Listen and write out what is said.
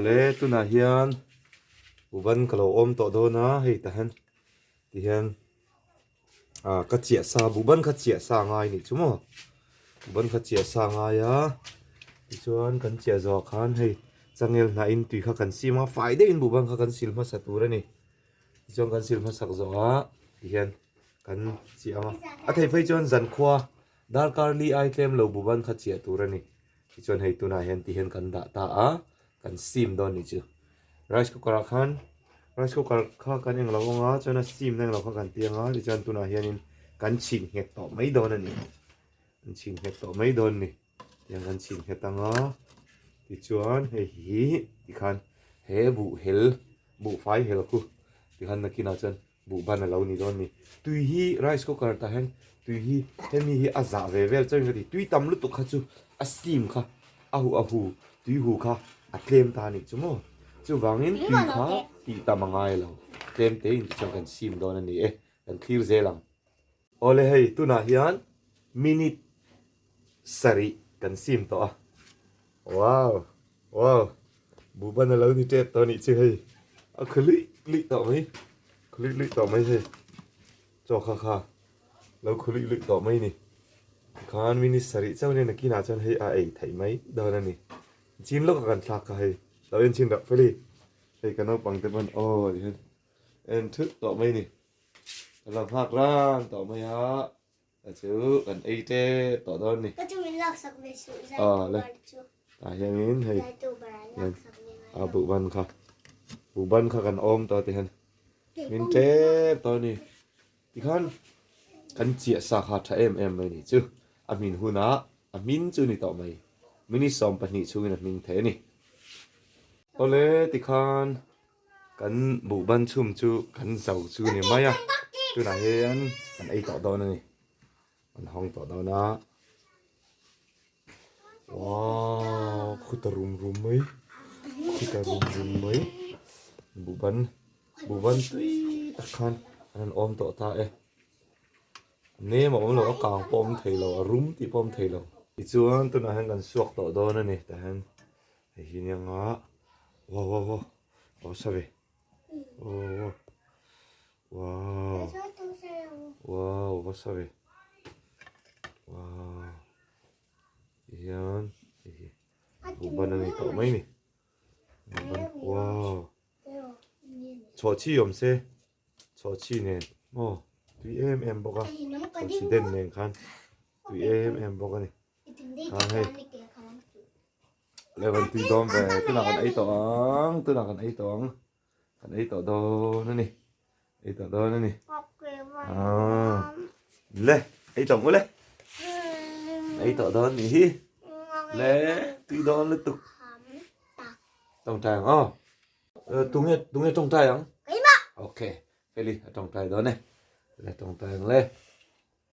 Awle tunah hian uban ka lo awm tawh dawn a hei tah hian tihian ah ka chiah sa buhban kha chiah sa ngai nih chu maw buhban kha chiah sa ngai a tichuan kan chiah zawh ah khan hei changel hnah in tui kha kan sim a fai deuh in buhban kha kan sil hmasa tur a ni tichuan kan sil hmasak zawh ah tihian kan chiah ang a a theih phei chuan zankhua darkar li ai tlem lo buhban kha chiah tur a ni tichuan hei tunah hian tihian kan dah ta a kan steam dawn nih chu rice cooker ah khan rice cooker kha kan englo ang a chuan a steam na englo kha kan ti ang a tichuan tunah hianin kan chhin nghet tawh mai dawn a ni kan chhin nghet tawh mai dawn a ni tiang kan chhin nghet ang a tichuan hei hi tikhan he buh hel buhfai hel khu tikhan nakinah chuan Buhban a lo ni dawn ni. Tui hi rice cooker tah hian tui hi hemi hi a zah ve vel chauhin ka ti. Tui tam lutuk kha chu a steam kha a huh a hu tui hu kha a tlem ta a nih chu maw. Chuvangin tui kha tih tam a ngai lo. Tlem te in tichuan kan steam dawn a ni e. Kan thlir zel ang. Awle hei tunah hian minute sarih kan sim tawh a. Wow! Wow! Buhban a lo ni tep tawh anih chu hei. A khu luih luih tawh mai. Khu luih luih tawh mai hei. Chaw kha kha lo khu luih luih tawh mai ni. Tikhan minute sarih chauh nen nakinah chuan hei a ei theih mai dawn a ni. Chin lawk a kan thlak kha hei. Lo en chhin rawh Feli. Hei ka naupang te pawn aw ti hian en thut tawh mai ni. Ka lo nghak ran tawh mai a, a chu kan ei tep tawh dawn ni. Ka chu min laksak ve suh zai tu bar chu. Tah hianin hei Zai tu bar an laksak ve ngai a buhban kha buhban kha kan awm tawh ti hian min tep tawh a ni. Tikhan kan chiah sa kha tha em em mai ni chu a hmin hunah a hmin chu ni tawh mai. Minute 12 chhungin a hming thei a ni. Awle tikhan Kan buhban chhum chu kan zo chu ni mai a, tunah hian kan ei tawh dawn a ni, kan hawng tawh dawn a, wow khuta rum rum mai, khuta rum rum mai, buhban buhban tui tak khan an rawn awm tawh ta e, nem a awm lo a kang pawh a awm thei lo a rum tih pawh a awm thei lo. Tichuan tunah hian kan suak tawh dawn a ni tah hian Hei hi nia nga wow wow wow a va sa ve wow wow wow a va sa ve wow ti hian hei hi buhban a ni tawh mai ni buhban wow chhawhchhi awm se chhawhchhi nen maw tui em em bawk a chhawhchhi den nen khan tui em em bawk a ni. Ah hei le kan tui dawn ve tunah kan ei tawh ang tunah kan ei tawh ang kan ei tawh dawn a ni ei tawh dawn a ni ah le ei tawh ang u le ei tawh dawn nih hi le tui dawn lutuk tawngtai ang aw tunge tunge tawngtai ang okay feli a tawngtai dawn e le tawngtai ang le.